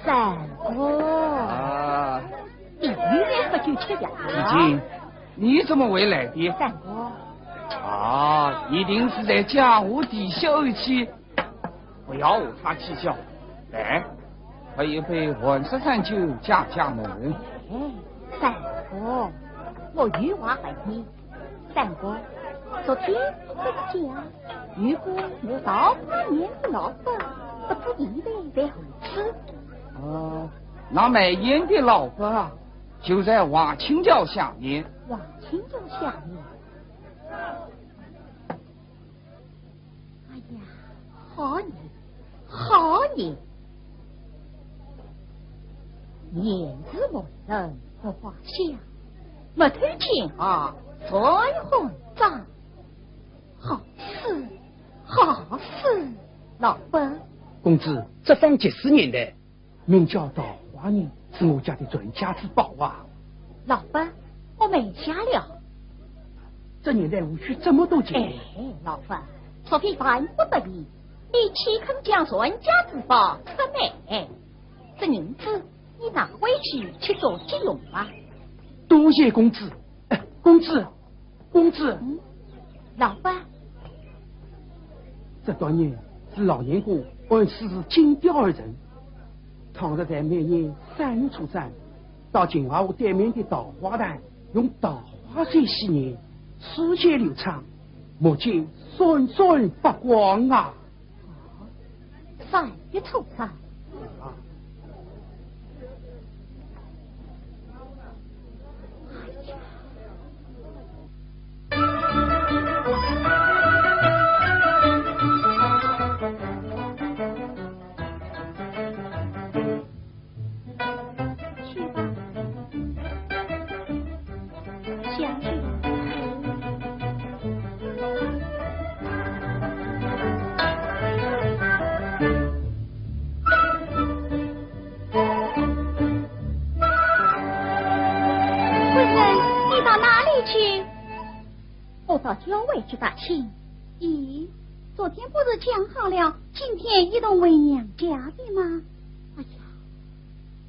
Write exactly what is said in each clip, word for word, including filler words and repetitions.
三哥，啊，你又来喝酒吃药了？子敬，你怎么会来的？三哥，啊，一定是在江湖地下一起，不要和他计较。来，喝一杯寒舍散酒解解闷。哎，三哥，我有话问你。 三哥，昨天不是讲，有个卖桃花面的老伯，不知现在在何处？哦，那卖烟的老伯啊，就在华清桥下面。华清桥下面？哎呀，好人，好人！年如为人不花香， 没头见啊，才混账。好事，好事，老伯。公子，这方结实砚台，名叫桃花砚，是我家的传家之宝啊。老伯，我买下了。这砚台无需这么多钱。哎，老伯，除非万不得已，你岂肯将传家之宝出卖？这银子 你拿回去去做急用吧。多谢公子。哎，公子，公子。嗯，老伯。这段砚是老年家按世事精雕而成，倘若在每年三月初三，到秦淮河对面的桃花潭，用桃花水洗砚，书写流畅，墨迹闪闪发光啊！ 三月初三。去吧，相信。夫人，你到哪里去？我到郊外去踏青。咦，昨天不是讲好了，今天一同回娘家的吗？哎呀，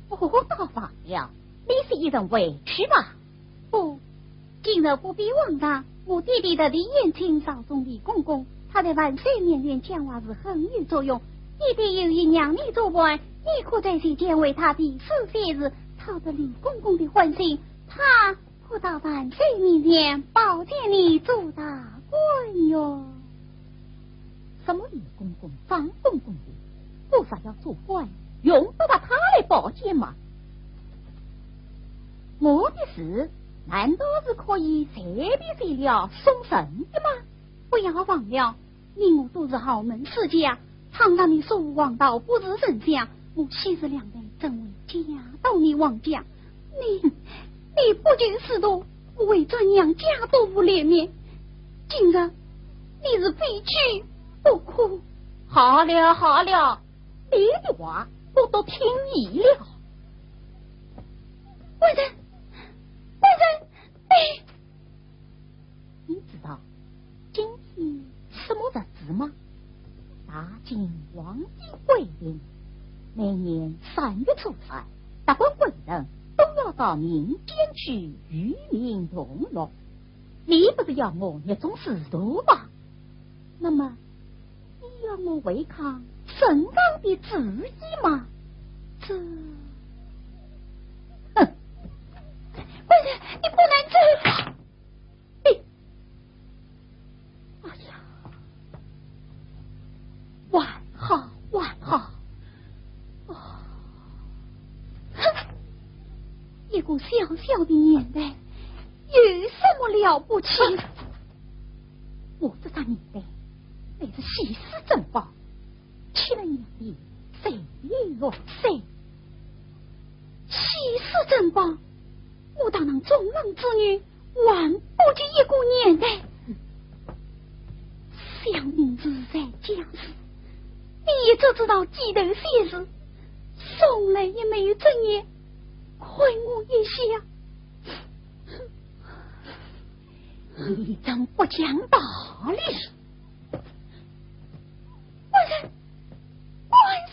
我倒忘了，你是一同回去吧？不，今日不比往常，我爹爹的李延庆朝中李公公，他在万岁面前讲话是很有作用。爹爹有意让你做伴，你可在席间为他题诗写字，讨得李公公的欢心，他 可到万岁面前保荐你做大官哟。什么李公公、张公公的，我若要做官，用得着他来保荐吗？我的字难道是可以随便谁料送人的吗？不要忘了， 你我都是豪门世家，倘若你疏忽王道，不是丞相，我昔日两代怎会嫁到你王家？你，你不求仕途，不为转娘家多负脸面。今日你是非娶不可。好了好了，你的话我都听你了。官人，官人，你 你知道今天什么日子吗？大秦皇帝规定，每年三月初三，达官贵人都要到民间去与民同乐。你不是要我热衷仕途吗？那么，你要我违抗圣上的旨意吗？这……哼！官人，你不能这…… 你，哎呀，还好，还好。哦，哼，一个小小的砚台，有什么了不起？我这张砚台乃是稀世珍宝， 娶了娘的，谁也落水。稀世珍宝，我堂堂中郎之女，还不及一个砚台。你也只知道鸡头三字，从来也没有正眼看我一下。你真不讲道理！官人，官人！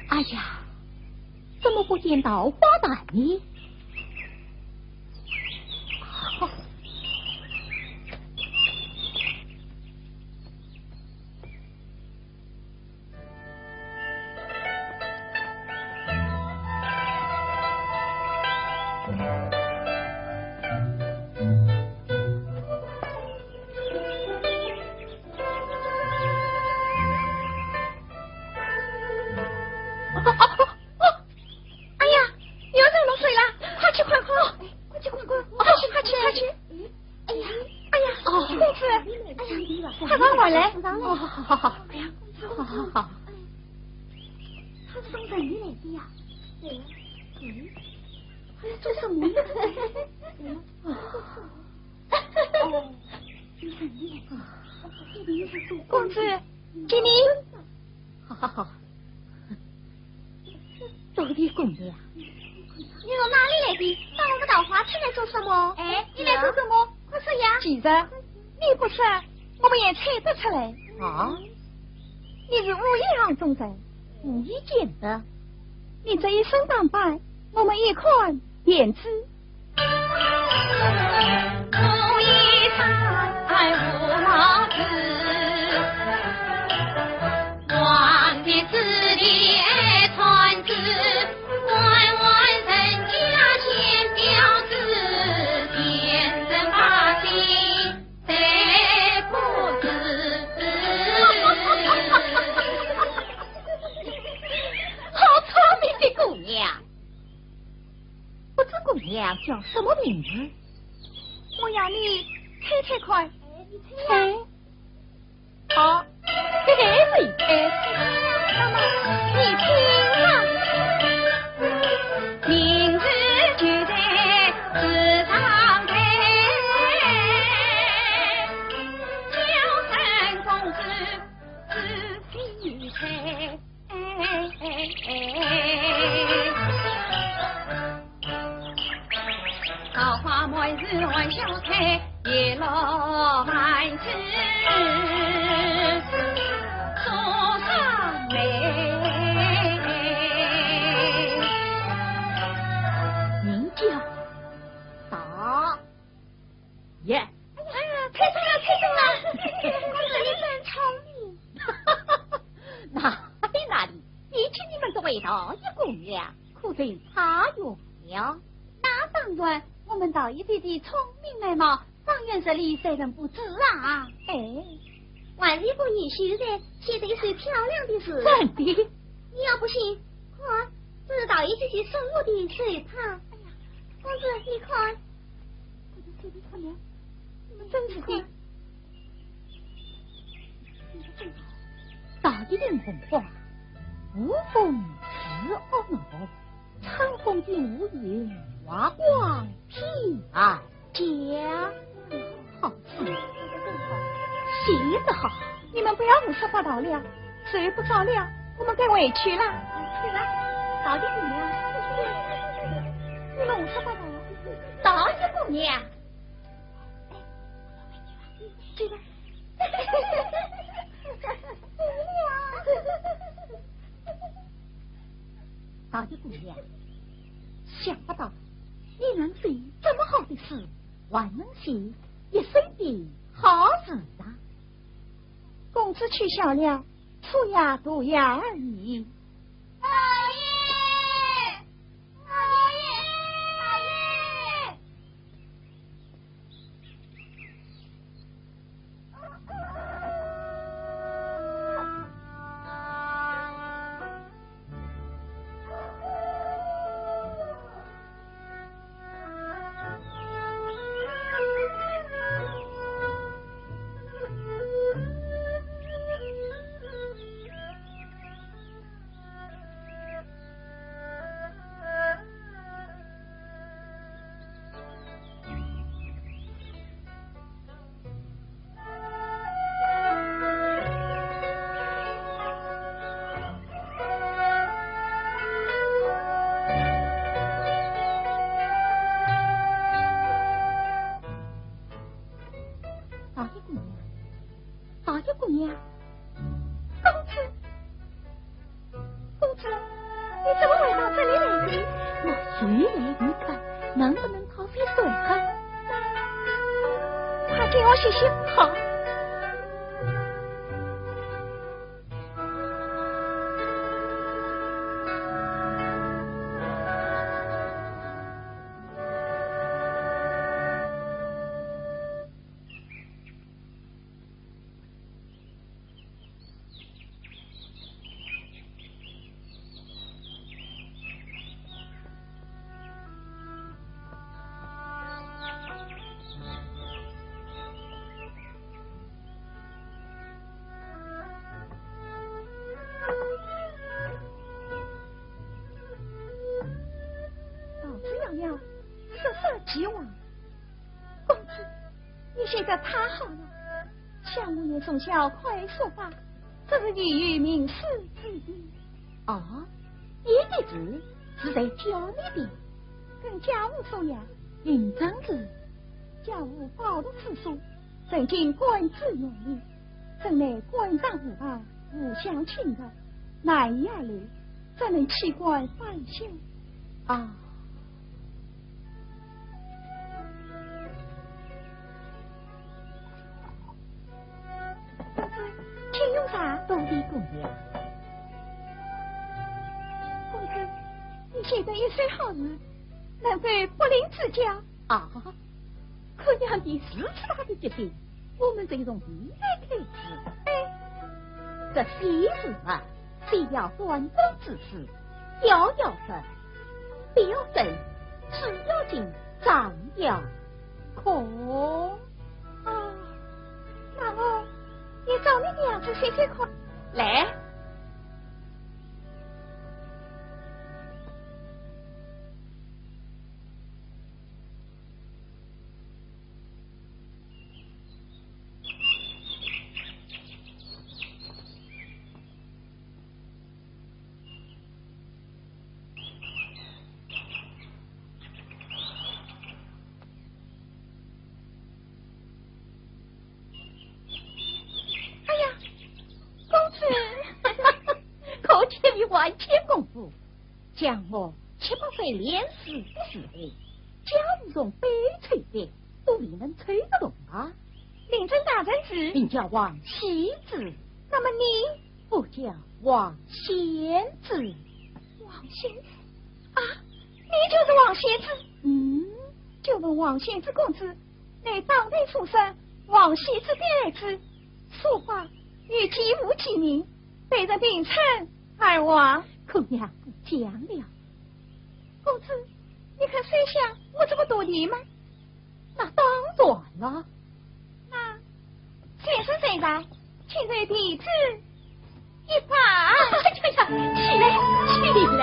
哎呀，怎么不见桃花潭呢？哎呀，又走漏水了，快去看看，快去看看，快去，快去，快去！哎呀，哎呀，哦，公子，哎呀，快上来，快上来！哦，好，好，好，哎呀，好，好，好。他是从哪里来的呀？对呀，嗯，他要做什么呢？对呀，哦，你看，你看，公子，给你。好，好，好。 多谢姑娘。你从哪里来的？到我们桃花潭来做什么？哎，你来做什么？快说呀！既然你不说，我们也猜不出来。啊？你是无意巷中人，无意间的。你这一身打扮，我们一看便知。 好聪明的姑娘！不知姑娘叫什么名字？我要你猜猜看。哎，你猜呀。好，嘿嘿，谁猜？那么你听啊。名字就在字上头，叫声公子仔细猜。 哎，哎，哎。桃花满树含笑开，叶落满枝树上梅。名叫大爷。哎呀，猜中了，猜中了！公子，你真聪明。哪里哪里，比起你们这位大爷姑娘，可真差远了。那当然，我们大爷姐姐聪明美貌，方圆十里谁人不知啊？哎，还是一个女秀才写的一首漂亮的诗。真的？你要不信，看，这是大爷姐姐送我的手帕。哎呀，公子，你看。 快点，快点，快点，你们真是的。大地映红花，无风自懊恼，春风进屋云，花光天下。好诗，写得好。你们不要胡说八道了，水不着了，我们该回去了。去了，早点回来。你们大爷姑娘，这个，大爷姑娘，想不到你能做这么好的事，还能写一首的好字啊！公子取笑了，初夜读夜而已。大爷，大爷，大爷！大爷姑娘，大爷姑娘，公子，公子，你怎么会到这里来的？我随来一看，能不能讨些水喝？快给我洗洗。好。桃子夭夭，色色俱亡。公子，你写得太好了，想我也从小会书法，这是语于名师之地。哦，你的字是谁教你的？跟家父说呀。林真子。家父饱读诗书，曾经官至县令，任内官场无二，互相侵扰，难以下流，只能弃官返乡。啊。 公子，请用茶。多谢姑娘。公子，你写得一手好字，能否不吝指教？啊，姑娘的如此大的决心，我们就从你来开始。哎，这喜字嘛，需要短短之字，要要分，不要分，只要紧，张要空。 哦，那我也照你的样子写写看。来。 哎呀，公子！可见你还欠功夫，想我七八岁练书的时候，家父从北抽笔，都未能抽得动啊。令尊大人是？名叫王羲之。那么你？ 我叫王仙子。王仙子？啊，你就是王仙子？嗯。就问王仙子公子，乃当代书生王羲之的儿子，书法与其父齐名，被人并称二王。姑娘不讲了。公子，你肯收下我这个徒弟吗？ 那当然了。那先生在上，请受弟子一拜。哎呀，起来，起来。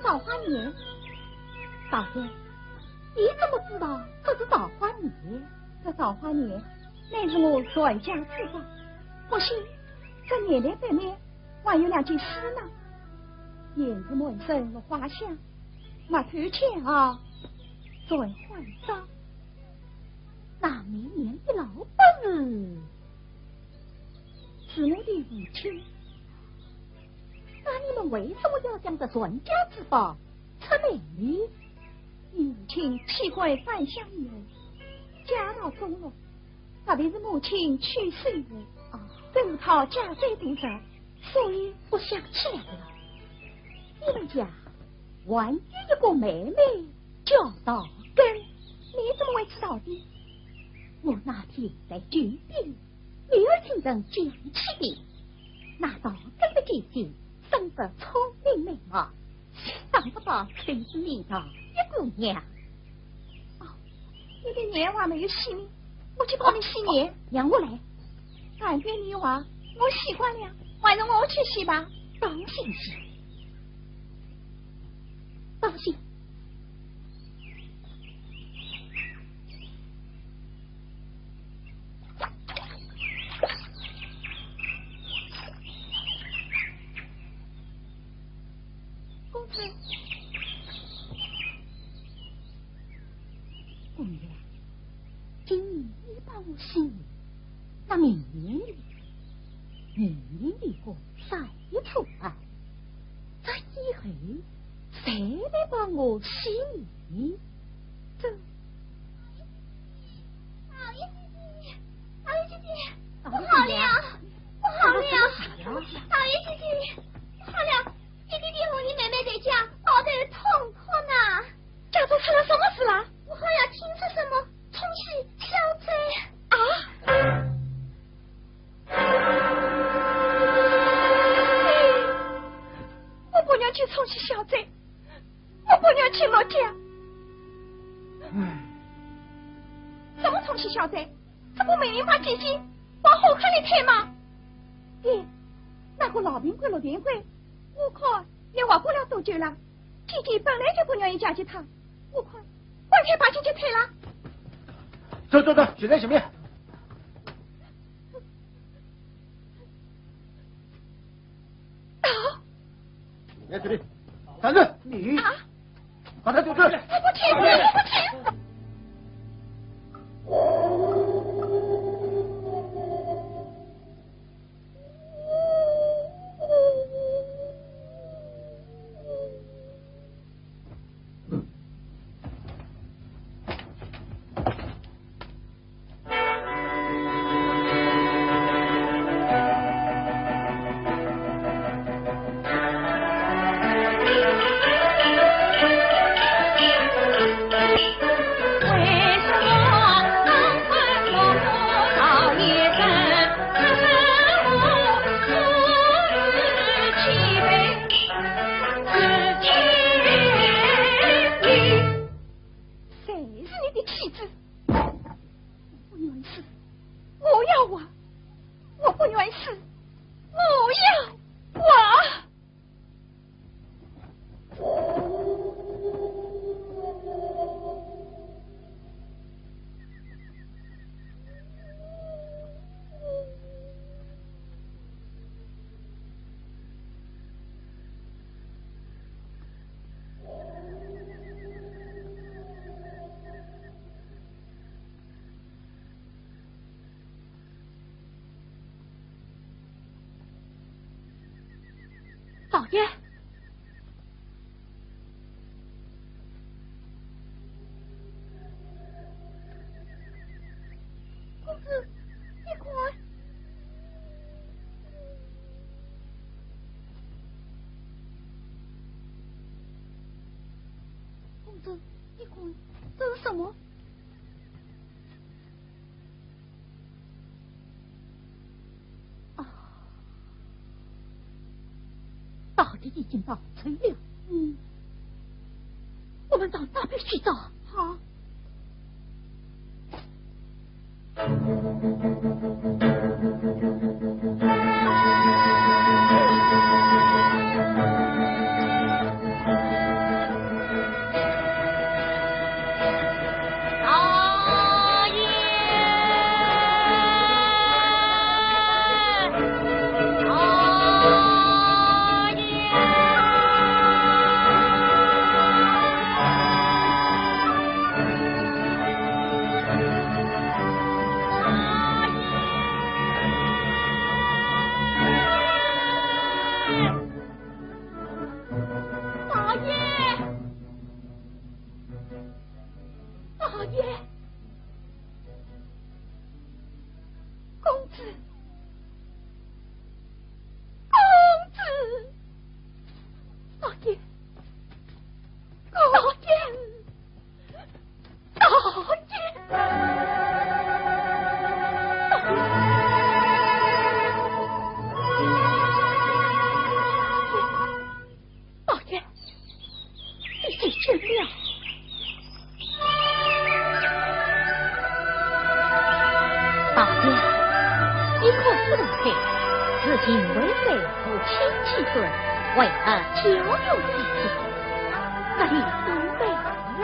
桃花源。大爷，你怎么知道这是桃花源？这桃花源乃是我传家之宝，不幸这年代背面还有两件事呢。胭脂满身落花香，木头巧儿传欢章。那绵绵的老本是我的父亲。那你们为什么要将这传家之宝出卖呢？你父亲弃官返乡以后，家道中落，特别是母亲去世以后，啊，正是讨家财度日，所以不想起来了。你们家还有一个妹妹叫桃根，你怎么会知道的？我那天在酒店，女儿听人讲起的。那桃根的姐姐生得聪明美貌，想不到真是你的一个娘。哦，你的娘还没有死呢，我去帮你洗脸。让我来。反正你话，我习惯了，还是我去洗吧。当心些，当心。公子。 红娘，今年你帮我洗脸，那明年呢？明年你个三月初二，这以后谁来帮我洗脸呢？这……老爷姐姐，老爷姐姐，不好了，不好了！老爷姐姐，不好了！你弟弟和你妹妹在家抱头痛哭呢。 家中出了什么事啦？我好像听说什么冲喜小姐。啊？我不愿去冲喜小姐，我不愿去落脚。唉。什么冲喜小姐？这不明明把姐姐往火坑里推吗？爹，那个老病鬼陆廷辉，我看也活不了多久了。 姐姐本来就不愿意嫁给他，我看，干脆把姐姐推了。走走走，现在行不行？啊！你在这里，站住！你……啊！把他救出来！我不听，我不听！ 谁是你的妻子？我不愿死，我要活！我不愿死，我要活！ 老爷。公子，你看。公子，你看，这是什么？ 啊，到底已经到村了。嗯。我们到那边去找。好。大爷，大爷，大爷，大爷，你去见了。大爷，你可知道，如今为父母亲几岁，为何教育自己？这里都没有了。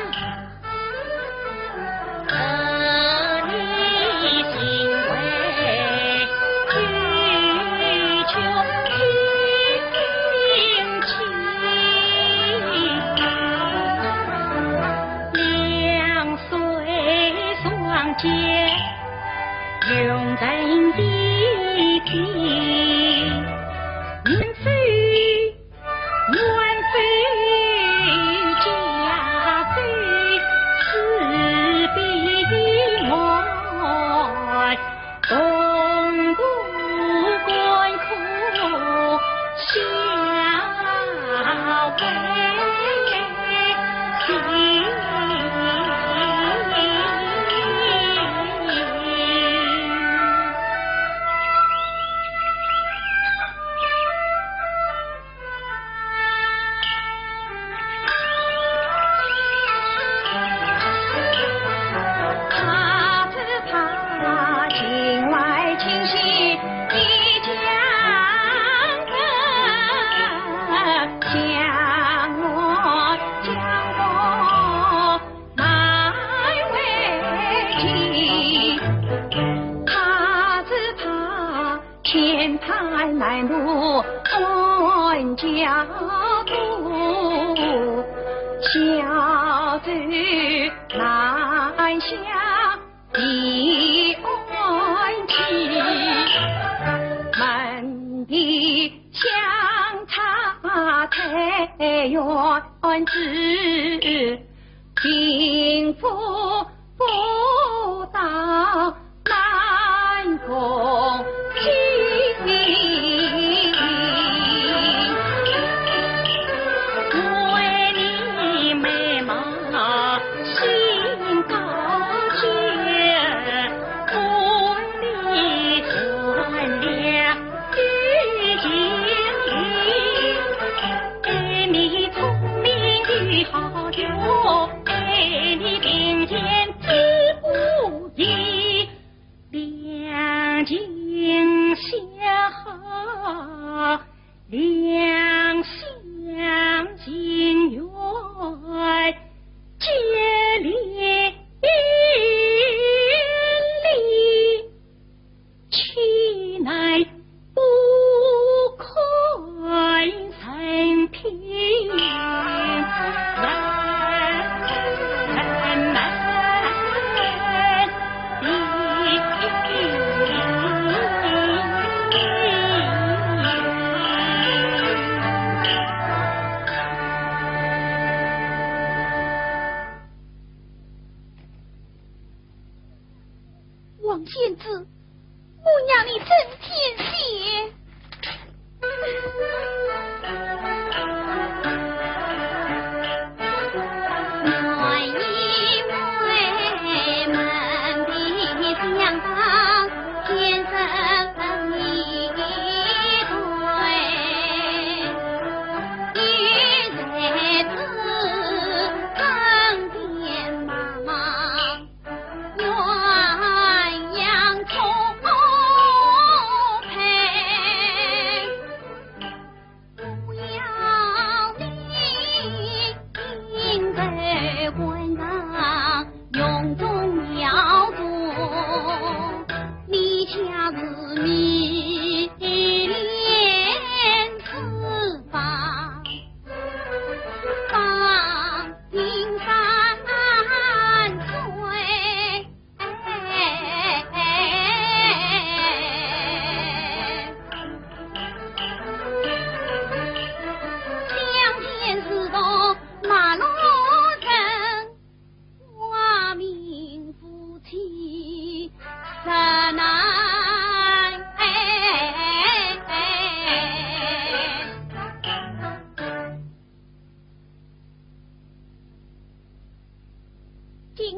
王仙子，我让你整天歇。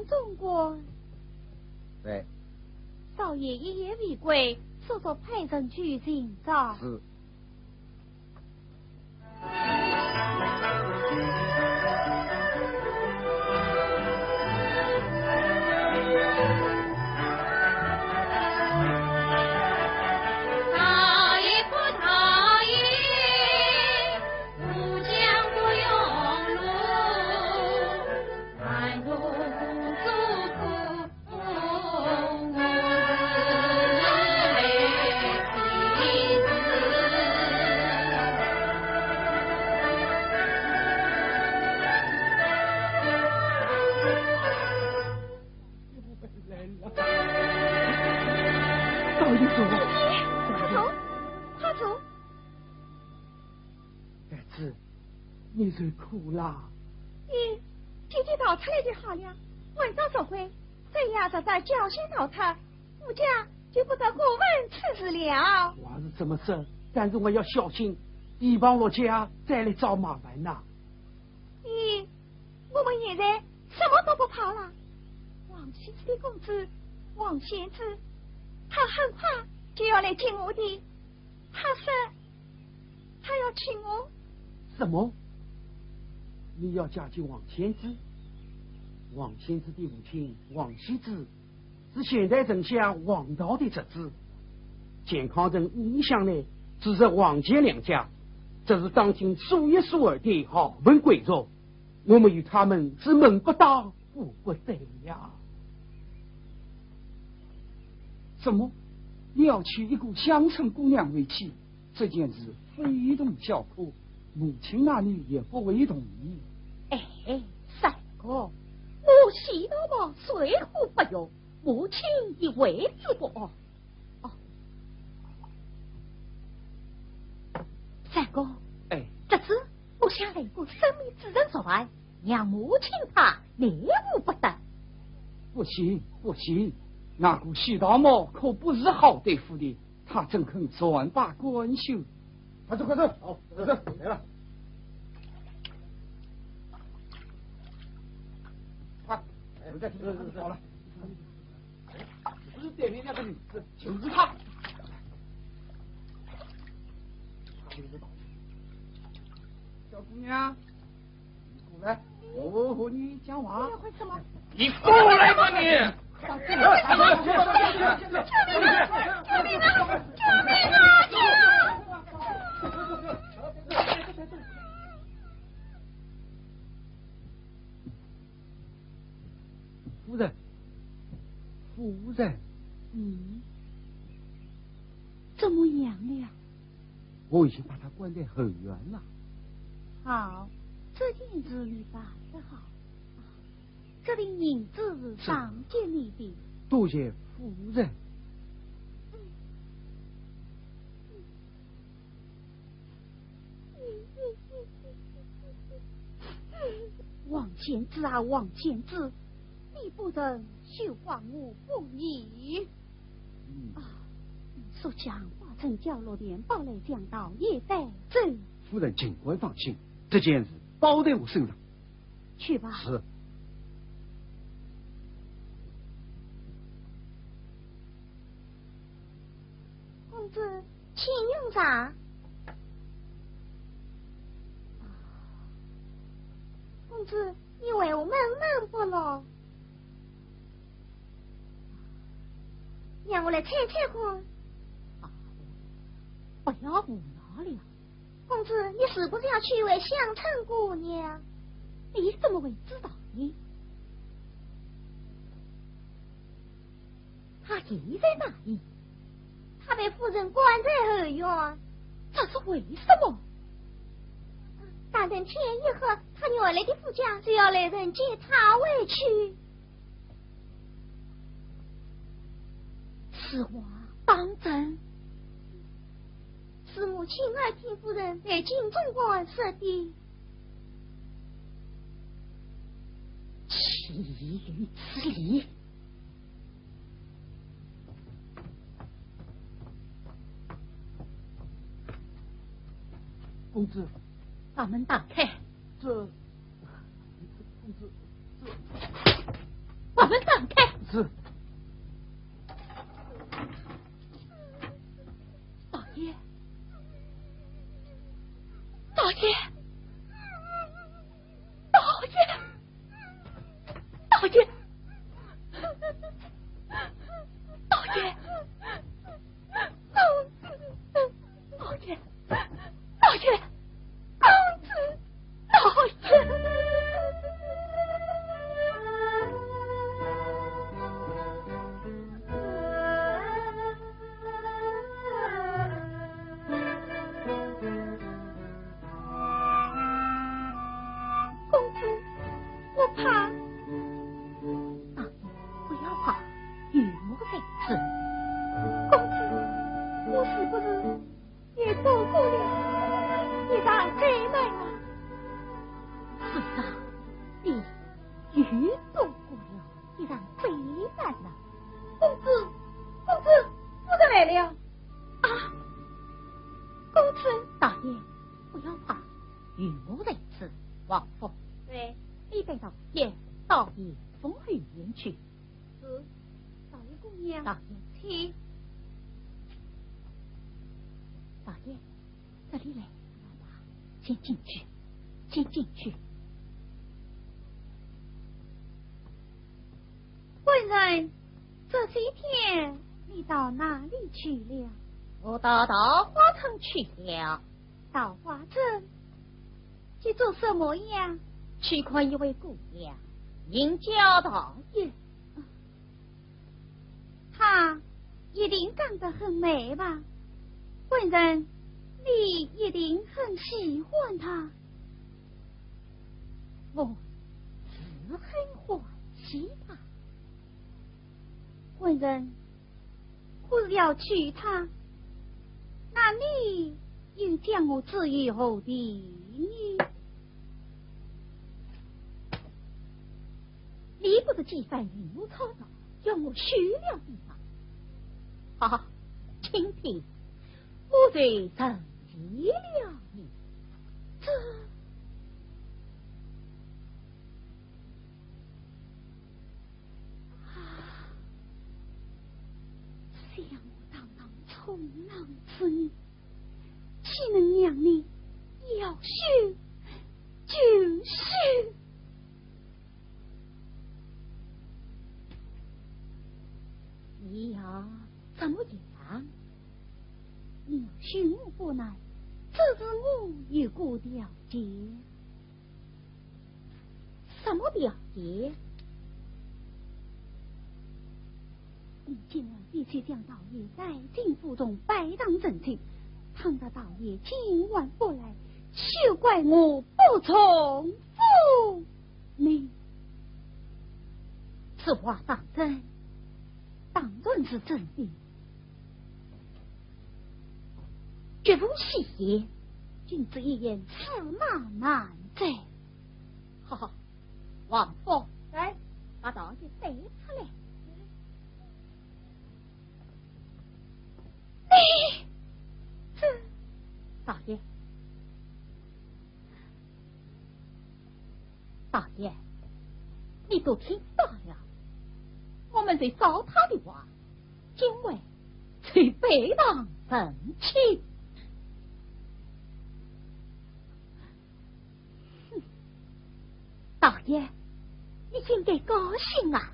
总管。在。少爷一言未归，速速派人去寻找。是。快走，快走！ 孩子，你受苦啦。爹，姐姐逃出来就好了，晚点赎回，再要实在侥幸逃脱，夫家就不得过问此事了。话是这么说，但是我要小心，提防陆家再来找麻烦呐。爹，我们现在什么都不怕了。王羲之的公子王献之，他很快就要来见我的。 他说他要娶我。什么？你要嫁给王献之？王献之的父亲王羲之是现代丞相王导的侄子，健康城一向呢，只是王钱两家，这是当今数一数二的豪门贵族，我们与他们是门不当 不得呀。怎么，你要娶一个乡村姑娘为妻？这件事非同小可，母亲那里也不会同意。哎，三哥，我许大伯谁护不用，母亲也为之不安。哦，三哥，哎，这次我想来个生米煮成熟饭， 让母亲她奈何不得。不行，不行，那个许大伯可不是好对付的，他怎肯善罢甘休？快走，快走，好，快走，来了。快，哎，我再听听好了。 不是对面那个女子，就是她。小姑娘，你过来，我和你讲话。你要干什么？你过来吧你！夫人，夫人。嗯，怎么样了？我已经把她关在后院了。好，这件事你办得好。啊，这锭银子是上级你的。多谢夫人。嗯。 王献之啊，王献之，你不仁，休怪我不义。嗯。啊，速将花城角落店包来讲道也带走。夫人尽管放心，这件事包在我身上。去吧。是。 公子，请用茶。公子，你为何闷闷不乐？让我来猜猜看。啊，不要胡闹了。公子，你是不是要娶一位乡村姑娘？你怎么会知道呢？ 她现在哪里？她被夫人关在后院。这是为什么？打等天一黑，她原来的夫家就要来人接她回去。此话当真？是母亲耳听夫人对金总管说的。岂有此理！ 公子。把门打开。这，公子，这。把门打开。是。大爷，大爷，大爷，大爷，大爷。 大爷，大爷，公子，大爷。公子，我怕。大爷，不要怕，有我在此。公子，我是不是也躲过了一场灾难啊？是啊，你又躲过了一场灾难啊。公子，公子，夫人来了。啊，公子。大爷，不要怕，有我在此。王夫。对。你带大爷到避风后院去。是。少爷姑娘。大爷。请。大爷，这里来。先进去，先进去。官人，这些天你到哪里去了？我到桃花村去了。 桃花村，去做什么呀？去看一位姑娘，名叫桃花。她一定长得很美吧？官人，你一定很喜欢她。我是很欢喜她。官人， 可是要娶她，那你又将我置于何地呢？你不是几番与我吵闹，要我休了你吗？好，今天我就成全了你。这…… 啊，想我堂堂冲浪之女，岂能让你要休就休？你要怎么样？你要休我不难，只是我有个条件。 什么条件？你今晚必须将道爷带进府中拜堂成亲，倘若道爷今晚不来，休怪我不从府命。此话当真？当然是真的。 绝无戏言，君子一言，驷马难追。好，好，王夫。哎。把道爷带出来。你，这……大爷， 大爷，你都听到了，我们就照他的话，今晚就拜堂成亲。哼，大爷，你应该高兴啊！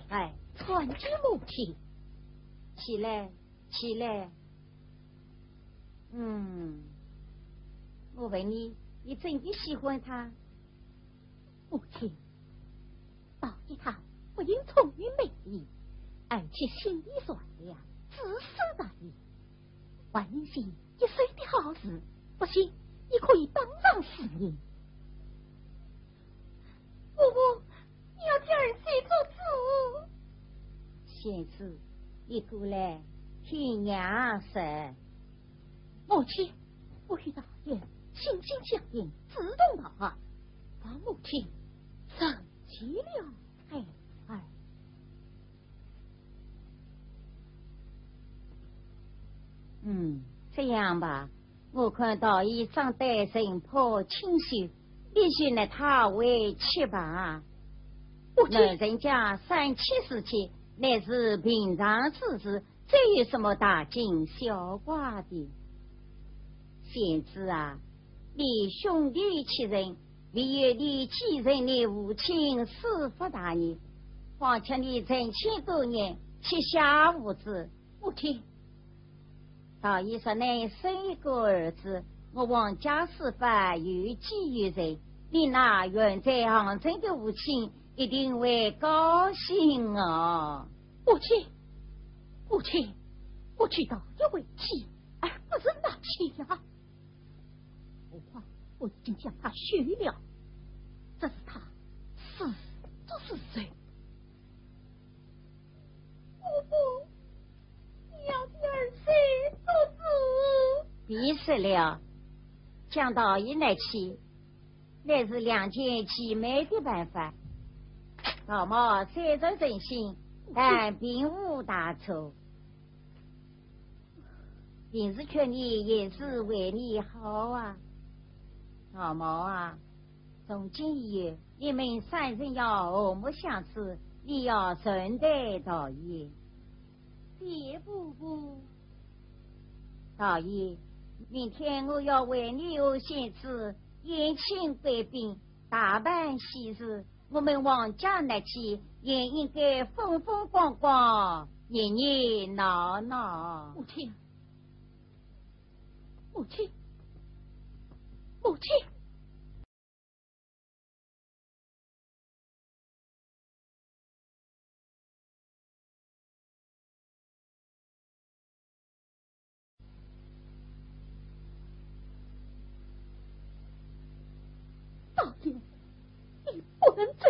哎，传给母亲。起来，起来。嗯，我问你，你真的喜欢他？母亲，宝玉他不仅聪明伶俐，而且心地善良，知书达理。 还能行一手的好事，不信你可以当场试验。婆婆，你要替儿媳做主。仙子，你过来，听娘说。母亲，我与大爷心心相印，志同道合，望母亲成全了孩儿。 嗯，这样吧，我看宝玉长得神魄清秀，你就纳他为妻吧。母亲。男人家三妻四妾，乃是平常之事，这有什么大惊小怪的？仙子啊，你兄弟七人，唯有你继承你父亲师父大业，况且你成亲多年，膝下无子。母亲。道爷说能生一个儿子，我王家四方有几有人，你那远在杭州的父亲一定会高兴哦。母亲，母亲，我娶道爷为妻，而不是纳妾呀。 何况我已经将他休了，这是他始作俑者。婆婆，你要替儿媳做主。别说了，将道爷纳去，乃是两全其美的办法。道貌虽然任性，但并无大错。 平时劝你也是为你好啊。道貌啊，从今以后，你们三人要和睦相处，你要善待道爷。谢婆婆。道爷，明天我要为你和仙子宴请贵宾，大办喜事， 我们王家纳妾也应该风风光光，热热闹闹。母亲，母亲，母亲。 道爷，你不能走。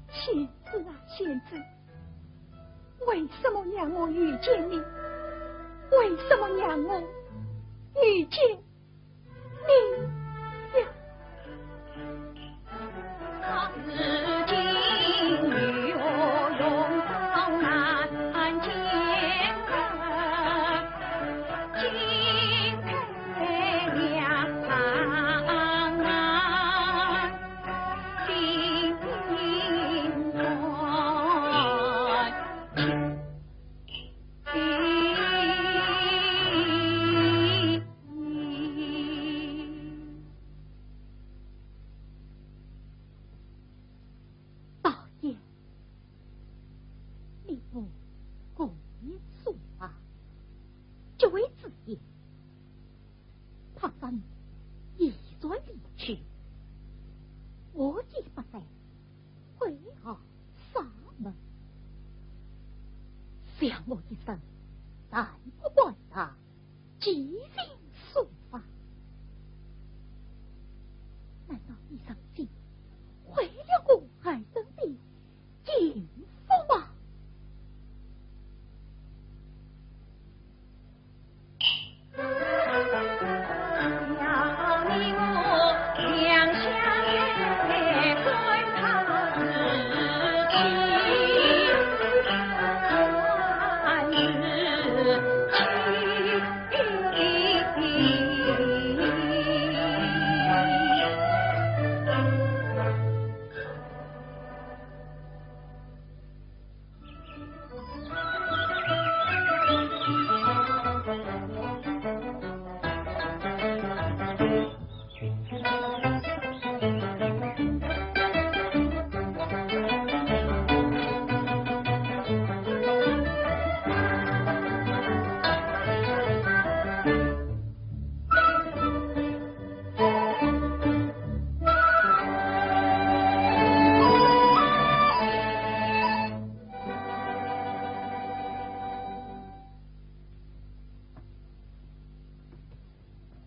仙子啊，仙子，为什么让我遇见你？为什么让我遇见 你呀。想我一声，暂不管他，即行速放。难道你如今毁了我儿子的幸福吗？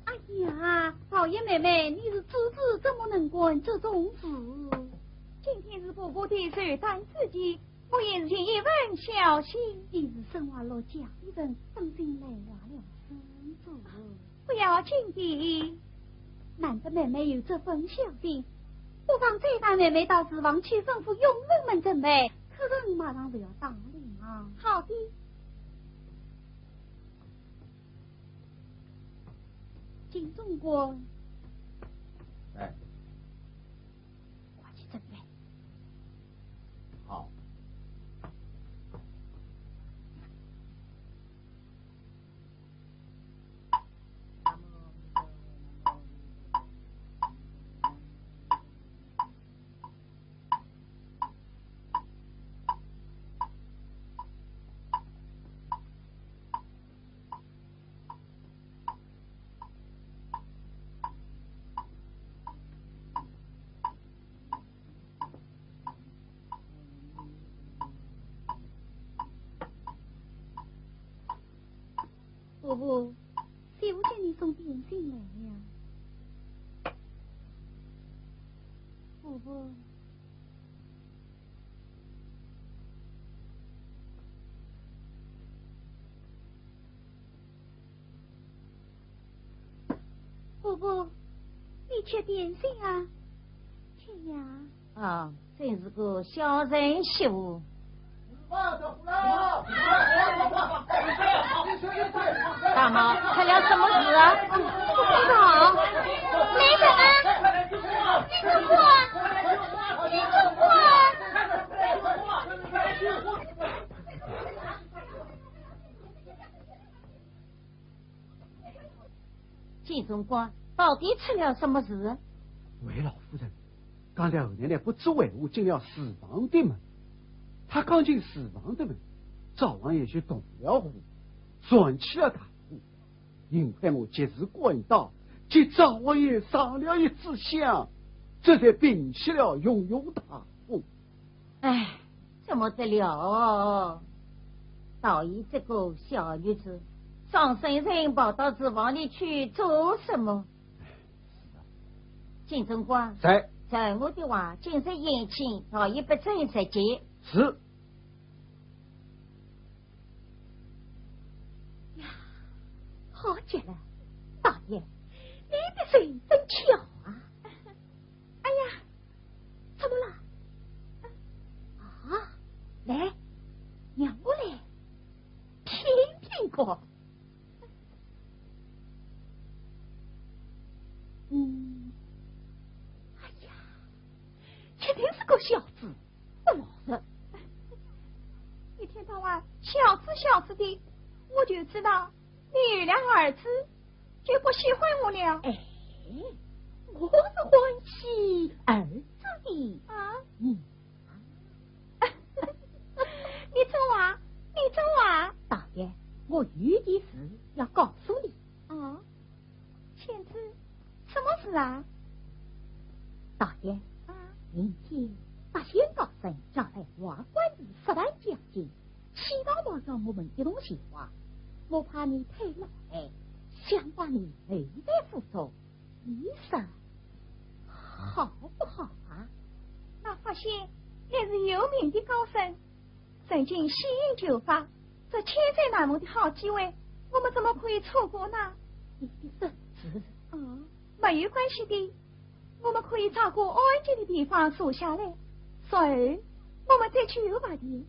哎呀，宝玉妹妹，你是知子，怎么能干这种事？今天是婆婆的寿诞之期，我也是尽一份孝心。你是身为陆家的人，当心累坏了身子。不要紧的，难得妹妹有这份孝心，不妨再带妹妹到厨房去吩咐佣人们准备，客人马上就要到了啊。好的。 金总管。哎。快去准备。好。 婆婆，媳妇给你送点心来呀。婆婆。 婆婆，你吃点心啊，吃呀。啊，真是个孝顺媳妇。大妈，出了什么事啊？不知道。没什么。金总管，金总管。 金总管，到底出了什么事？回老夫人，刚才二奶奶不知为何进了厨房的门。她刚进厨房的门，灶王爷就动了火，燃起了大火。幸亏我及时赶到，给灶王爷上了一支香，这才平息了熊熊大火。 唉，怎么得了？倒是这个小女子，伤身人跑到厨房里去做什么？金总管。在。照我的话，今日宴请，倒也不准设宴。是。 呀，好极了，大爷，你的人真巧啊！哎呀，怎么了？啊，来，让我来听听看。嗯，哎呀，一定是个孝子。 不老实。一天到晚孝子孝子的，我就知道你有了儿子，就不喜欢我了。哎，我是欢喜儿子的。啊？嗯。你走啊，你走啊。大爷，我有件事要告诉你。啊？贤侄，什么事啊？大爷，啊？明天八仙高僧将来华冠寺设坛讲经， 祈祷保佑我们一同前往，我怕你太劳累，想把你留在府中，你说好不好啊？那法仙乃是有名的高僧，曾经仙游九法，这千载难逢的好机会，我们怎么可以错过呢？你的圣旨。嗯，没有关系的，我们可以找个安静的地方坐下来，随后我们再去游法殿，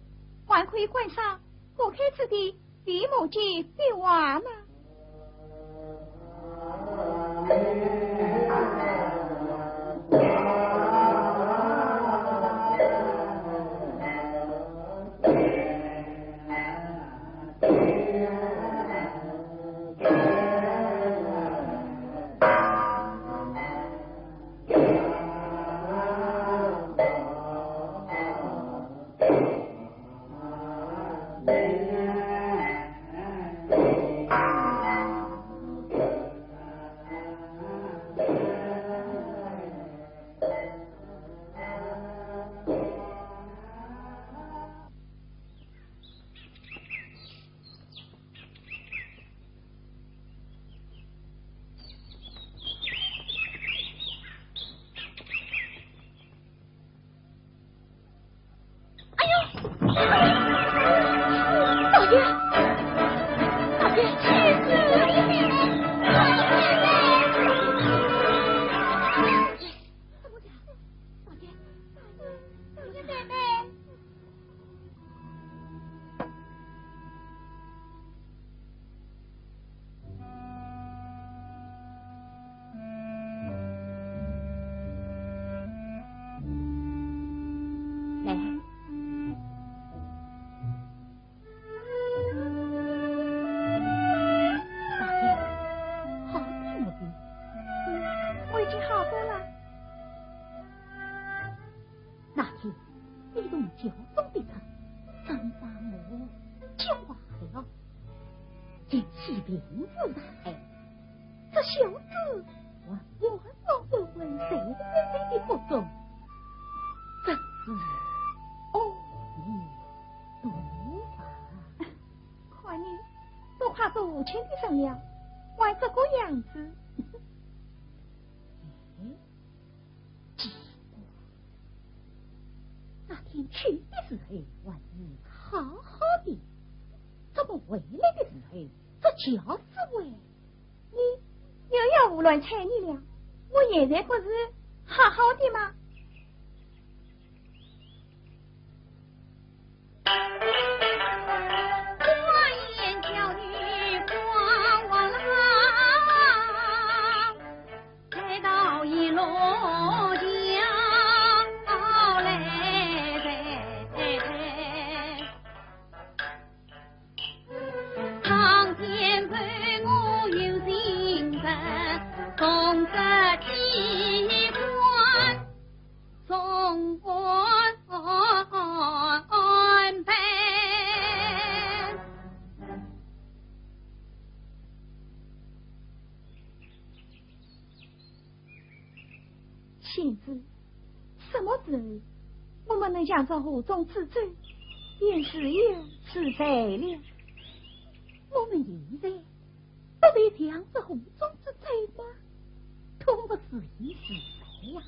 还可以观赏花开之地。 比目鸡比完了。哎呦！老爷，老爷，老爷，老爷，老爷，老爷，奶奶。 来。大姐，好点没有？嗯，我已经好多了。那天，你从轿中跌出，真把我惊坏了。这启禀父大人，这小子还活活昏昏睡在你的腹中，真是恶意毒啊！看你都快做父亲的人了，还这个样子。哎， 奇怪，那天去的时候还是好好的，怎么回来的时候这架势喂？你又要胡乱猜疑了，我现在不是好好的吗？ 仙子，什么时候我们能享受湖中之醉，便是有是罪了。我们现在 不得享受湖中之醉吗？痛不自已是罪呀！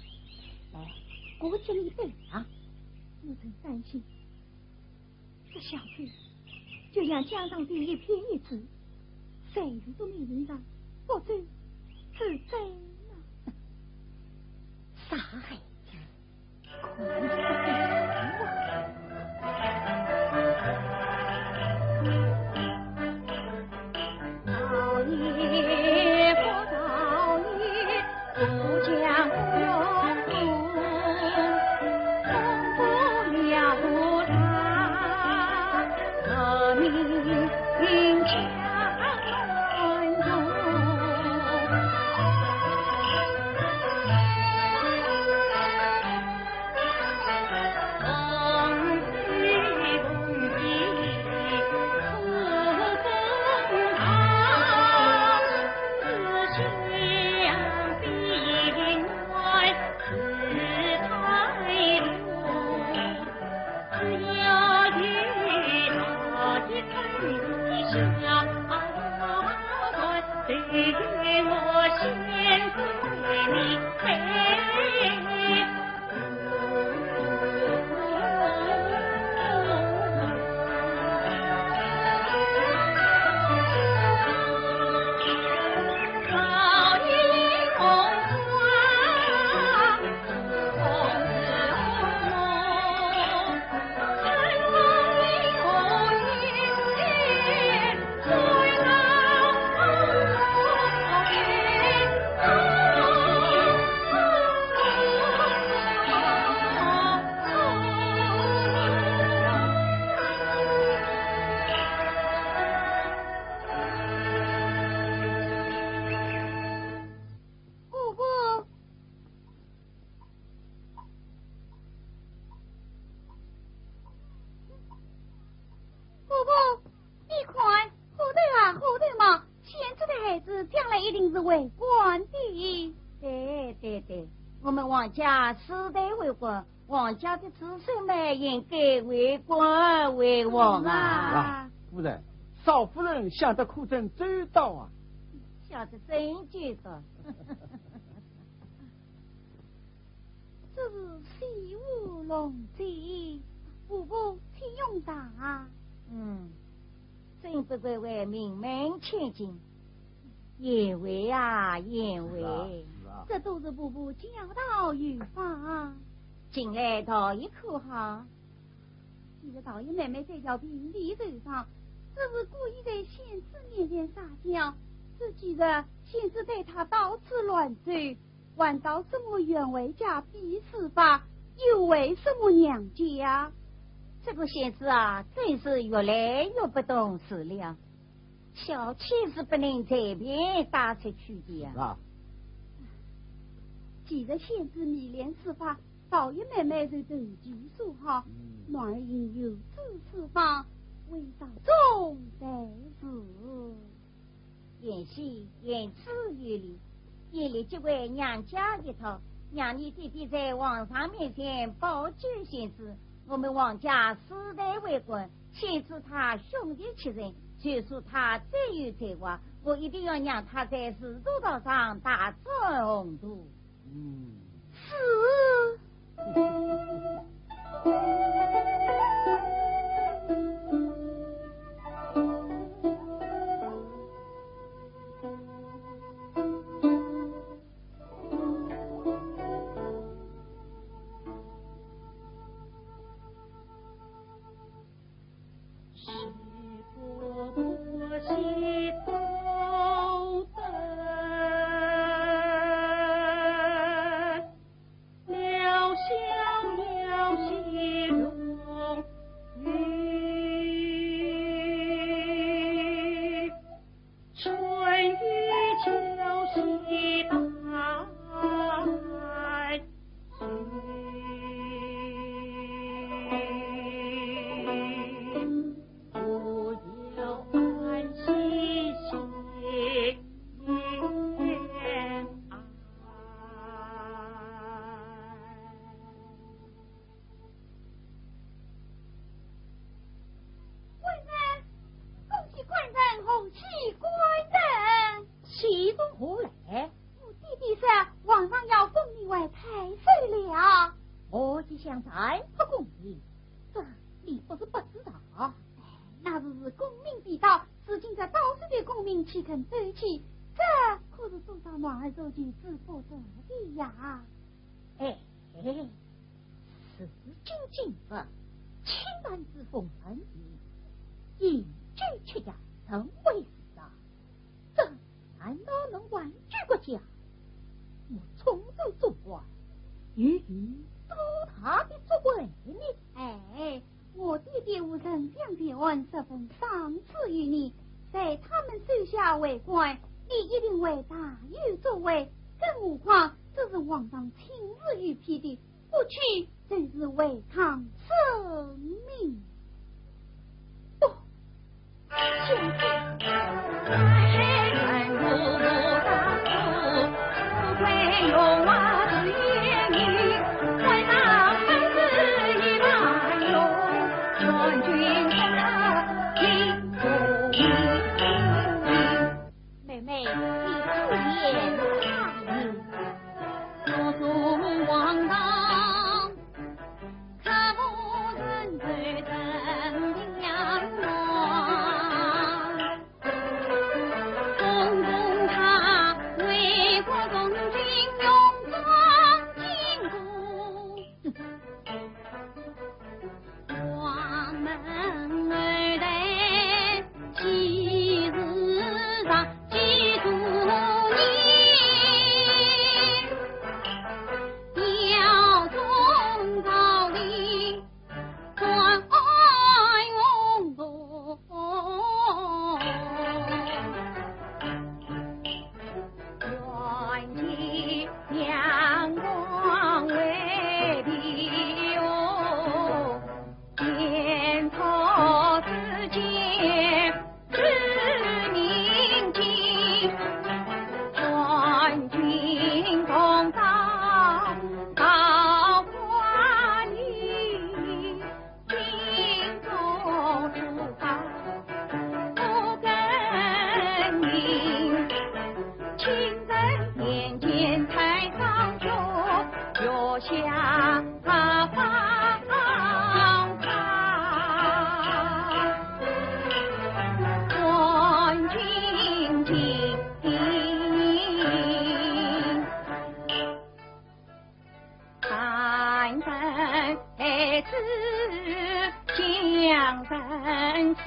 来，我给你备上。我真担心，这小子就像江上的一片叶子，随时都没人让，不知是罪呢。傻孩子，定是为官的。对，对，对，我们王家世代为官，王家的子孙们应该为官为王啊。是啊。啊，夫人，少夫人想得可真周到啊。想得真周到。这是西湖龙井，婆婆请用茶。嗯，真不愧为名门千金，贤惠啊，贤惠。是啊，是啊。这都是婆婆教导有方。进来倒一口哈。其实倒也妹妹在朝病历头上，只是故意在仙子面前撒娇，这几日仙子带她到处乱走， 还到什么员外家避暑吧，又回什么娘家。这个仙子啊，真是越来越不懂事了。小气是不能随便带出去的呀。是啊。其实仙子迷恋书法，倒也妹妹是投其所好，嗯。男儿应有志书法，为朝中才是。 贤婿言之有理，你立即回娘家一趟，让你爹爹在皇上面前保举仙子。我们王家世代为官，仙子她兄弟七人，就说她再有才华，我一定要让她在仕途道上大展宏图。 嗯。是。官人，恭喜官人，贺喜官人！喜从何来？我爹爹说皇上要封你为太守了。我一向赞不功名，这你不是不知道。哎，那时是功名必到，如今这到手的功名岂肯丢弃？这可是多少男儿做妻之不得的呀。哎， 时至今日，清谈之风很急，饮酒吃药成为时尚，这难道能挽救国家？我充作做官，又有多大的作为呢？哎，我爹爹和丞相结婚十分赏赐于你，待他们收下为官，你一定会大有作为。更何况这是皇上亲自御批的， 不去正是违抗圣命。不，将军。妹妹，你出言差矣。人子，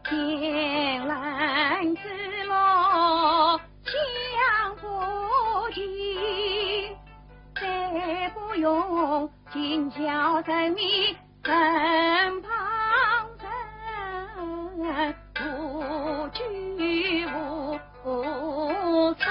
金兰之路向不及，再不用今朝人面身旁人，不拘无所。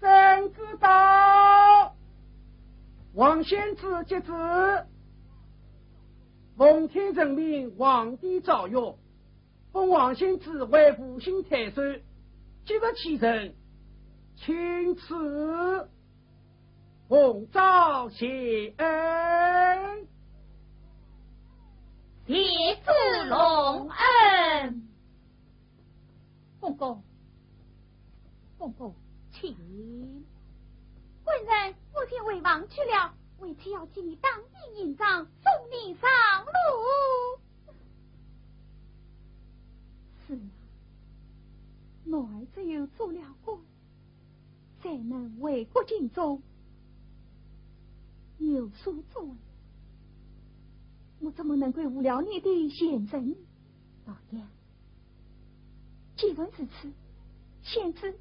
圣旨到，王献之接旨。奉天承命，皇帝诏曰： 封王献之为吴兴太守，即日启程，钦此。奉诏谢恩。谢主隆恩。公公，公公，请。官人，我先回房去了，为妻要替你打点银装，送你上路。 是啊，男儿只有做了官，才能为国尽忠，有所作为。我怎么能够误了你的前程？老爷，既然如此，贤侄，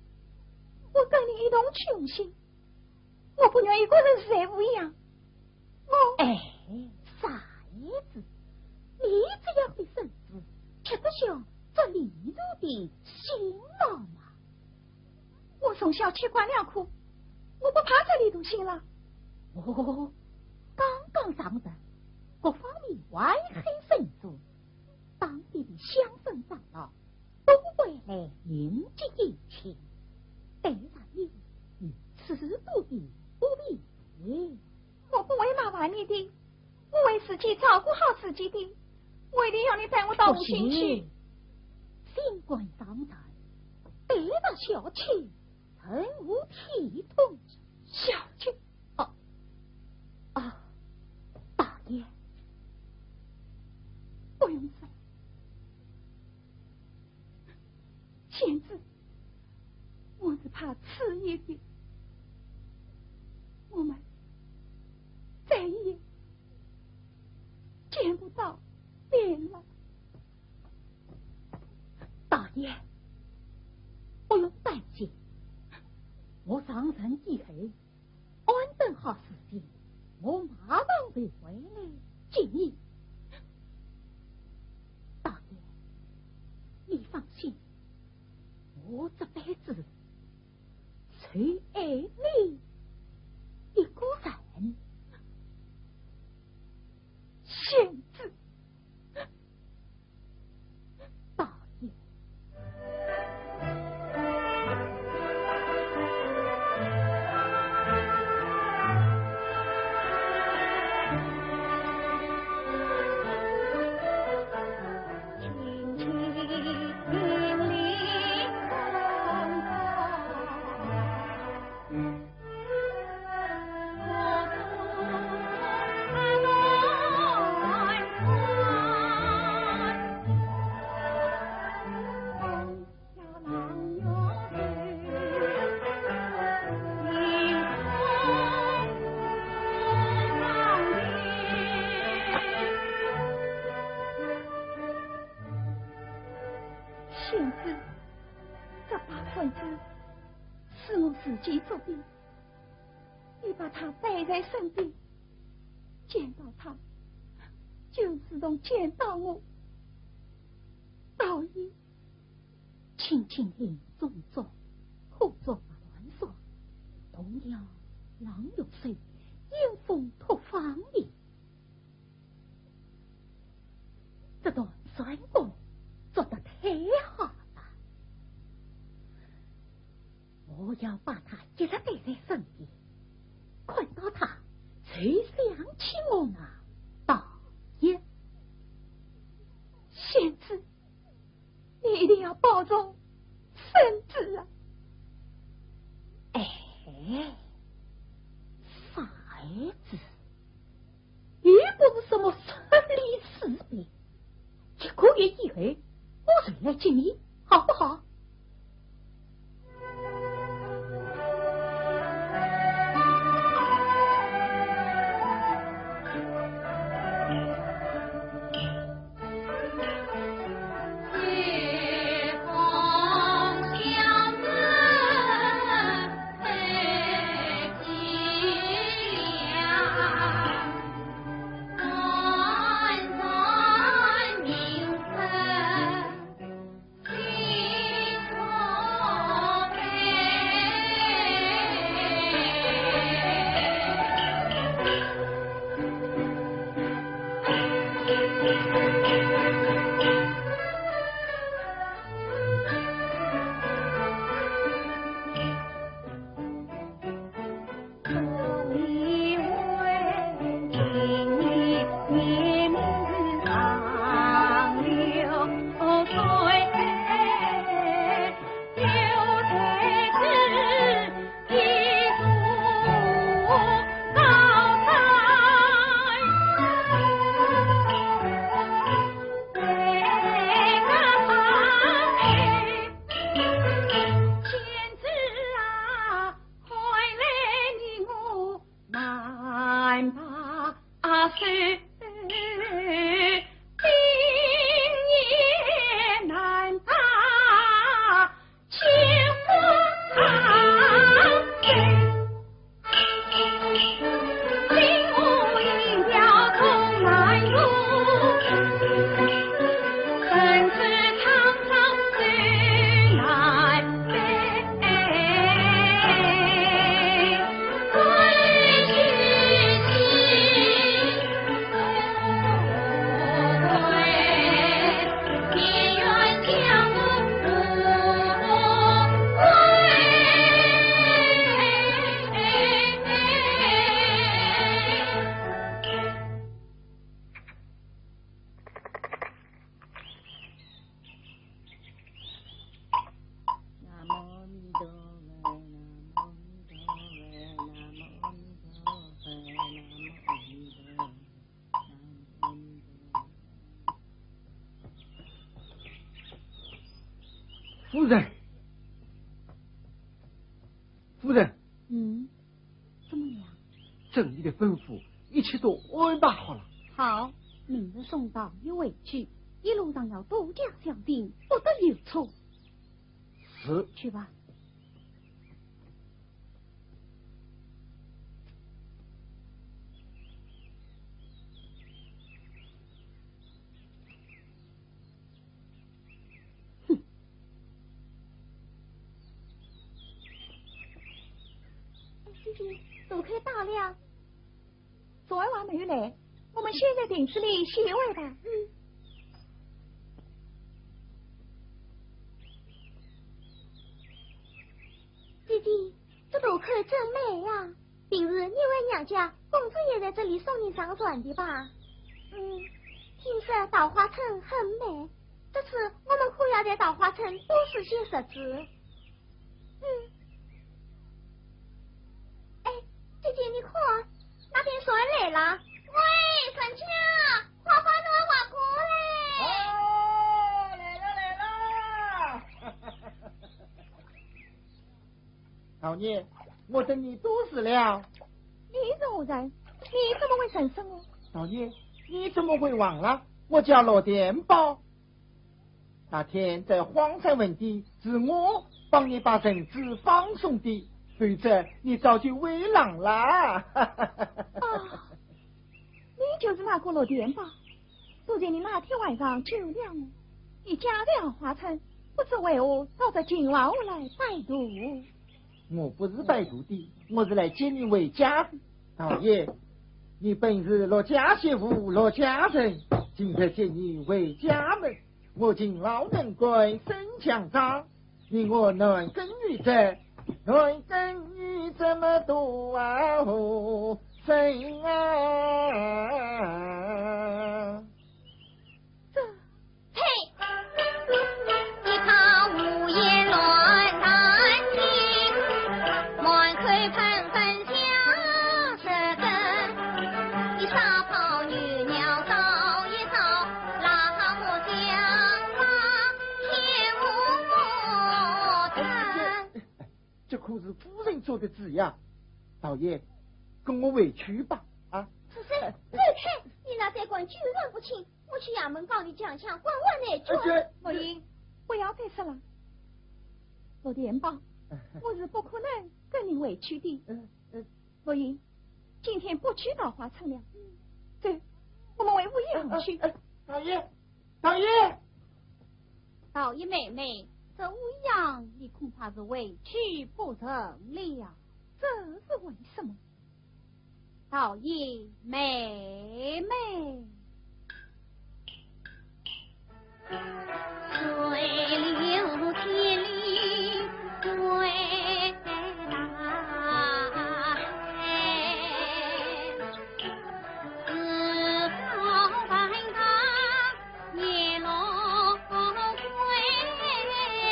我跟你一同穷行， 我不愿一个人受委屈。我……哎，傻孩子，你这样的身子，吃得消这里头的辛劳吗？我从小吃惯了苦，我不怕这里头辛劳。哦，刚刚上任，各方面外患深重，当地的乡绅长老 都会来迎接一切，对待你有尺度的不便。我不会麻烦你的，我会自己照顾好自己的，我一定要你带我到吴兴去。不行，新官上任，对待小妾， 很无体统。小姐。哦，哦，大爷。不用说，贤侄，我是怕迟一点，我们再也见不到面了。 大爷，不用担心，我上任以后，安顿好事情，我马上就回来接你。大爷，你放心，我这辈子只爱你一个人。贤侄。 大爷。贤侄，这把扇子是我自己做的。 你把他带在身边，见到他就如同见到我。倒也，青青林中竹，可作挂乱耍，动了郎玉手，迎风托芳也。这段算卦做得太好了。 我要把他一直带在身边，看到他就想起我那大爷。贤侄，你一定要保重身子啊！哎，请你，好不好？夫人，夫人。嗯，怎么了？遵你的吩咐，一切都安排好了。好，明日送到一回去，一路上要多加小心，不得有错。是。去吧。哼。哎，姐姐，杜克到了。昨晚还没有来，我们先在亭子里歇会吧。嗯。姐姐，这杜克真美呀！平日你回娘家，公子也在这里送你上船的吧？嗯，听说稻花村很美，这次我们可要在稻花村多住些日子。嗯。哎，姐姐，你看，那边船来了。喂，船家，快把船划过来。哦，来了，来了。老爷，我等你多时了。你是何人？你怎么会认识我？老爷，你怎么会忘了？我叫罗天豹。 那天在荒山坟地，是我帮你把绳子放松的，否则你早就喂狼啦。啊，你就是那个罗天豹。昨天你那天晚上救了我，你家在稻花村，不知为何到这勤王府来摆渡。 我不是摆渡的，我是来接你回家的。老爷，你本是陆家媳妇，陆家人，今日接你回家门，我勤劳能干，身强壮，你我男耕女者，男耕女这么多啊，哦，生啊。这 呸！一旁胡言乱谈的，满口喷喷香舌根。一沙泡女鸟照一照，拉木匠啊，天是夫人做的主呀。少爷，跟我回去吧，啊。是谁？走开！你那三官九分不清，我去衙门告你强抢官玩难决。呃，这……陆英，不要再说了。陆天豹，我是不可能跟你回去的。呃，呃，陆英，今天不去桃花村了。走，我们回屋里去。呃，呃，少爷，少爷！少爷妹妹，这乌鸦你恐怕是回去不成了。这是为什么？少爷妹妹。水流千里归大海，是否还当 叶落归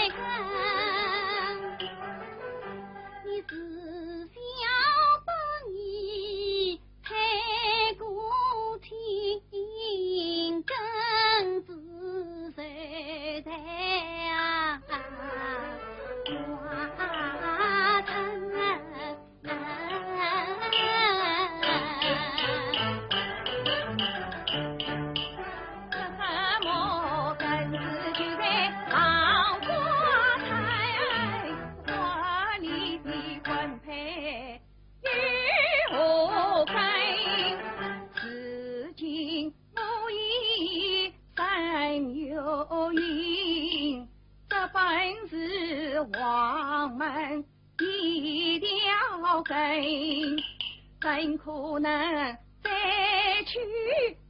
根。你自小把你配过情根之谁在啊？ 这本是王门 一条根，怎可能再去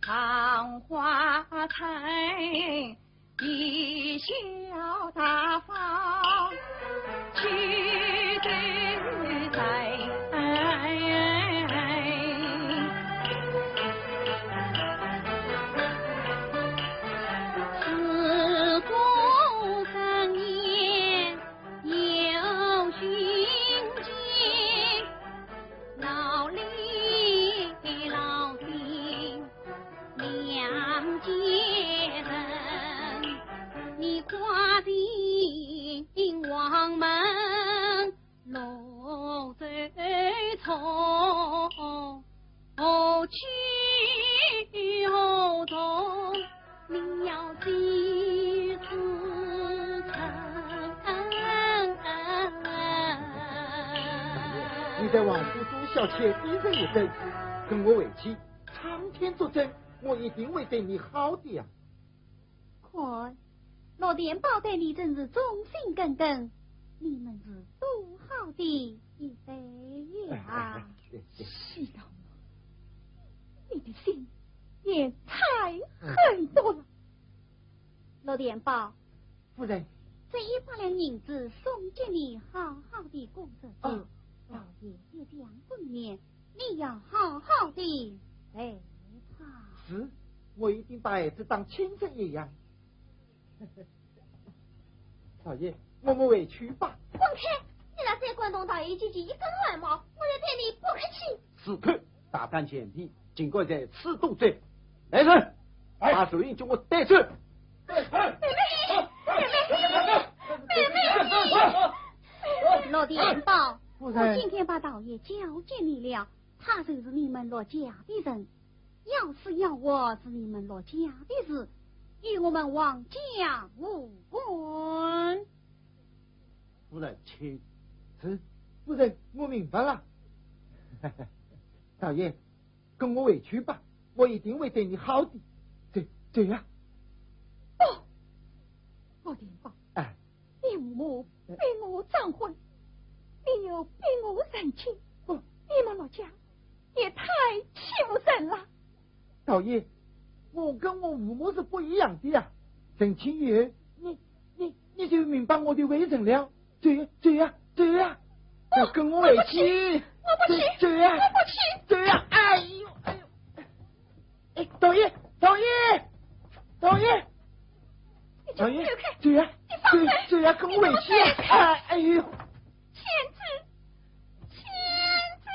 桃花春？贻笑大方去自在。时过三年 有寻经，老里老的两家人，你跨进王门路走错，何去何从？ 你要几时成？你在王府多小妾低人一等，跟我回去，苍天作证，我一定会对你好的呀。看，陆天豹对你真是忠心耿耿，你们是多好的一对呀！哎，哎，哎，哎。世道，你的心也太狠毒了。 陆天豹，夫人。这一百两银子送给你，好好地过日子。哦。老爷一将更年，你要好好地待他。是，我一定把孩子当亲生一样。少爷，我们回去吧。滚开！你那三官同道一句句一根汗毛，我才对你不客气。 此刻大胆前地，尽管在此动手。来人，哎。把陆英给我带走。哎，哎。陆天豹，夫人。我今天把道爷交给你了，他就是你们陆家的人，要死要活是你们陆家的事，与我们王家无关。夫人，请。是，夫人，我明白了。道爷， 跟我回去吧，我一定会对你好的。走，走呀。不，陆天豹，哎。你父母比我早婚，你又比我成亲，不。你们陆家也太欺负人了。道爷，我跟我父母是不一样的呀。成亲以后，你，你，你就明白我的为人了。走呀，走呀，走呀。不，要跟我回去。我不去，走，走呀。我不去。走呀，哎呦，哎呦。 哎，道爷，道爷，道爷，道爷，走呀，走呀，跟我回去呀！哎，哎呦，天子，天子。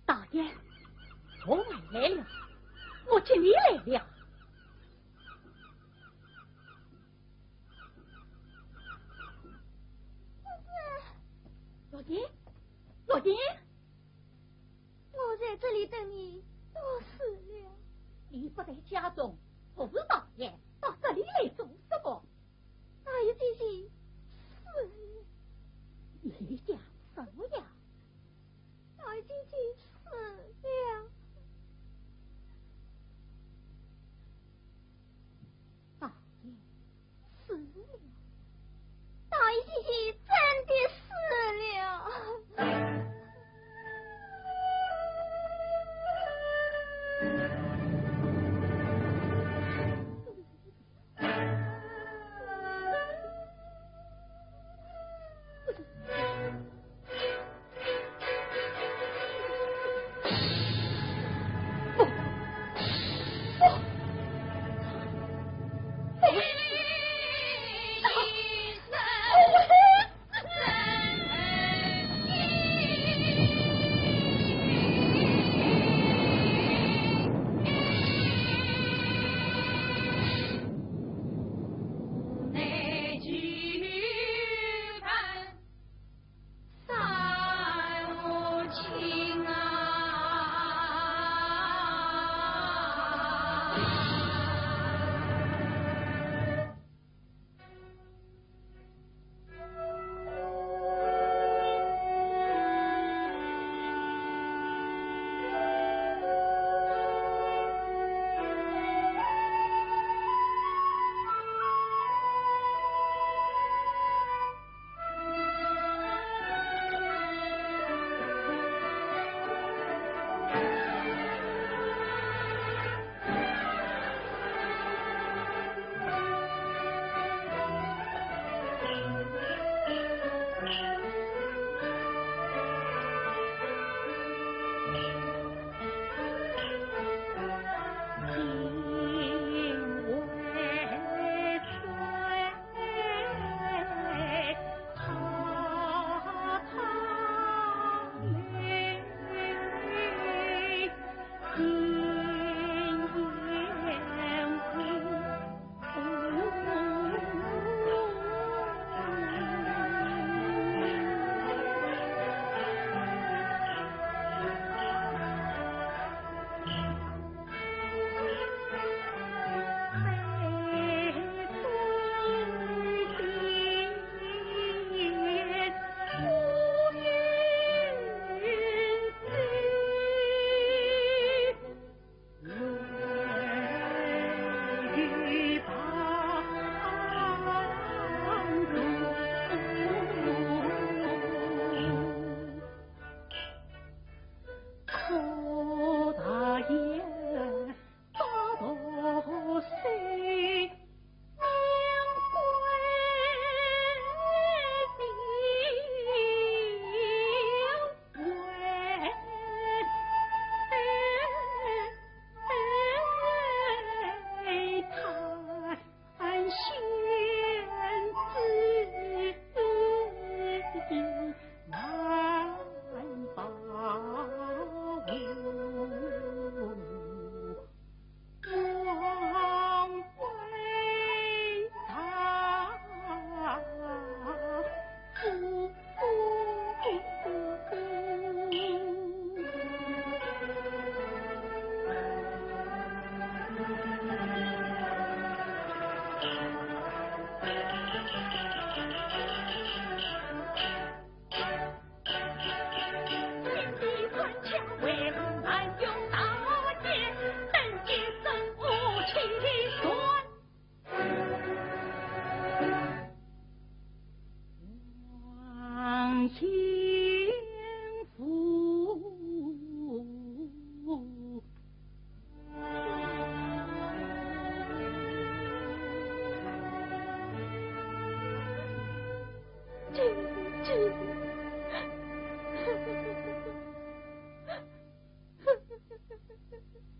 道爷，我请你来了。玉英，玉英，我在这里等你多时了。你不在家中，服侍大爷，到这里来做什么？大爷姐姐死了。你讲什么呀？ 大姐姐死了。大爷死了？大姐姐真的死了。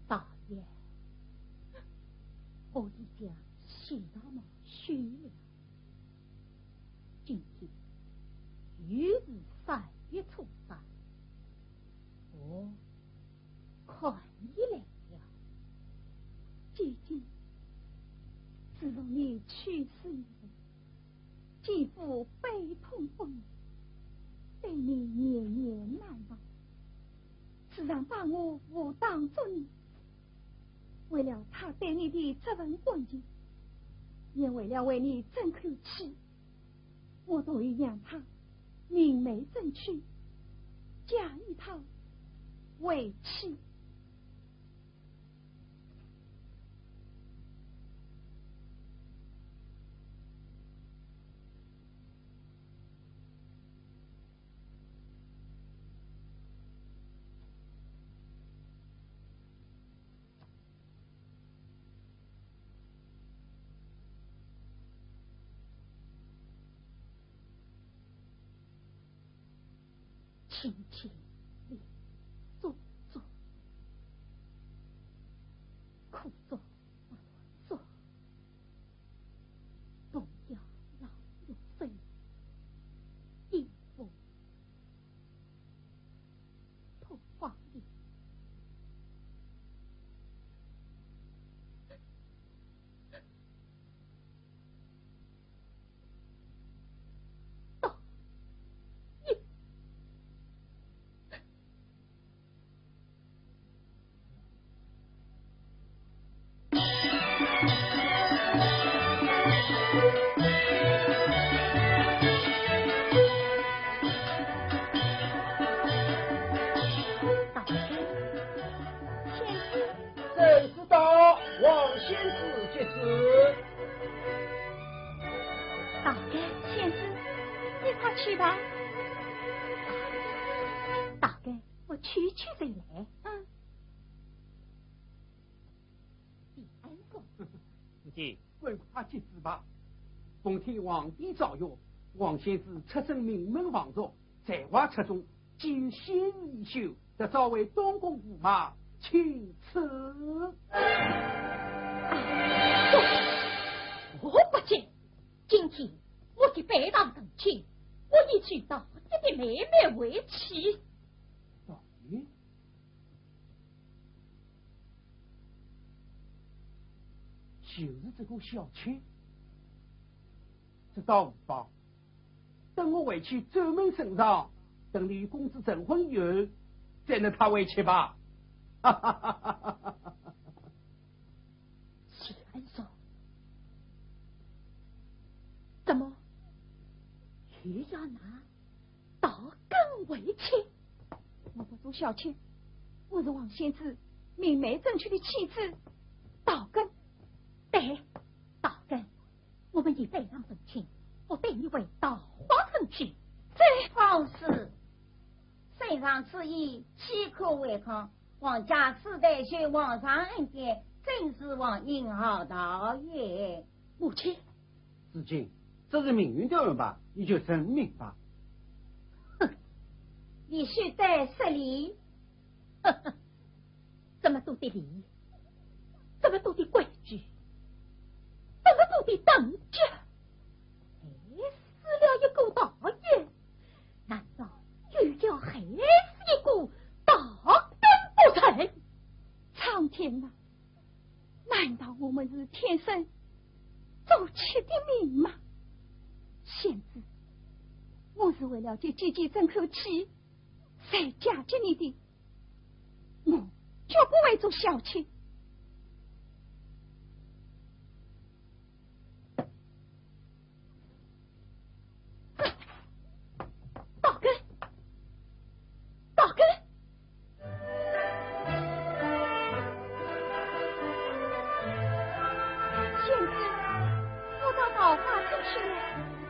大爷，我已将喜大毛休了。今天又是三月初三，哦，看你来了。姐姐，自从你去世以后，姐夫悲痛不已，对你念念难忘，时常把我误当作你。为了他对你的这份感情，也为了为你争口气，我同意让他明媒正娶，嫁与他为妻。清清丽丽，做作，苦作，做作，不要老有生，一无破坏力。大哥，仙子。正是到，王仙子接旨。大哥，仙子，你快去吧。大哥，我去去就来。嗯。平安公子。姐，快快接旨吧。奉天皇帝诏曰，王仙子出身名门望族， 才华出众，既有仙御一休，特召为东宫驸马，钦此。啊，我不接。今天我就拜堂成亲，我以娶大姐的妹妹为妻。大姐？就是这个小妾。这倒无妨。 等我回去专门审上，等你与公子成婚以后，再纳她为妻吧。哈哈哈哈哈哈！谢恩叔，怎么又要纳道根为妻？我不做小妾，我是王仙子明媒正娶的妻子，道根。对，道根。 我们已拜堂成亲，我待你为道化成亲。这方氏，圣上之意，岂可违抗？皇家世代受皇上恩典，真是皇恩浩荡也。母亲。子建，这是命运的安排，你就认命吧。哼，你休得失礼。 这么多的礼仪，这么多的规矩，这么多的等级，害死了一个大爷，难道又要害死一个道根不成？苍天啊，难道我们是天生做妻的命吗？仙子，我是为了给姐姐争口气，才嫁给你的。 我绝不会做小妾。道根，道根。仙子，我到桃花潭去了。